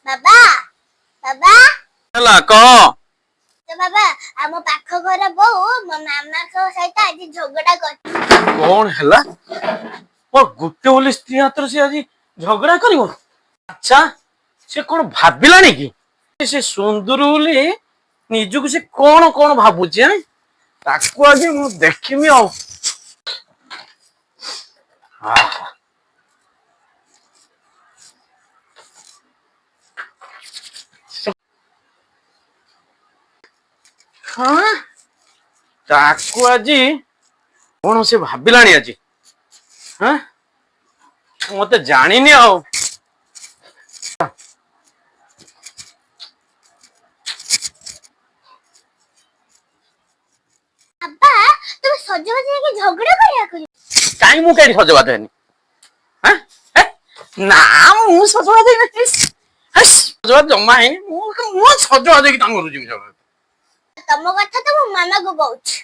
ବାବା, ବାବା। ହେଲା, କହ। ତ ବାବା, ଆମ ପାଖ ଘର ବୋଉ ମୋ ମାମାଙ୍କ ସହିତ ଆଜି ଝଗଡା କରିଛି। କଣ ହେଲା? ମୋ ଗୋଟେ ବୋଲି ସ୍ତ୍ରୀ ହାତରେ ସେ ଆଜି ଝଗଡା କରିବ? ଆଚ୍ଛା, ସେ କଣ ଭାବିଲାଣି କି? ସେ ସୁନ୍ଦର ବୋଲି ନିଜକୁ ସେ କଣ କଣ ଭାବୁଛି ଆଁ? ତାକୁ ଆଜି ମୁଁ ଦେଖିମି ଆଉ। ଆହା। ହଁ, ତାକୁ ଆଜି କଣ ସେ ଭାବିଲାଣି ଆଜି? ହଁ, ମତେ ଜାଣିନି ଆଉ। ବାବା, ତମେ ସଜବାଜ ହେଇକି ଝଗଡା କରିବାକୁ? କାଇଁ, ମୁଁ କାହିଁକି ସଜବାଜ ହେନି? ହାଁ? ହେ? ନା, ମୁଁ ସଜବାଜ ହେଇନି। ହେସ୍, ସଜବାଜ ଜମା ହେଇନି ମୁଁ। ମୁଁ ସଜବାଜ ହେଇକି ତାଙ୍କ ଘରକୁ ଯିବି ସଜବାଜ? ତମ କଥା ତ ମୋ ମାମାକୁ କହୁଛି।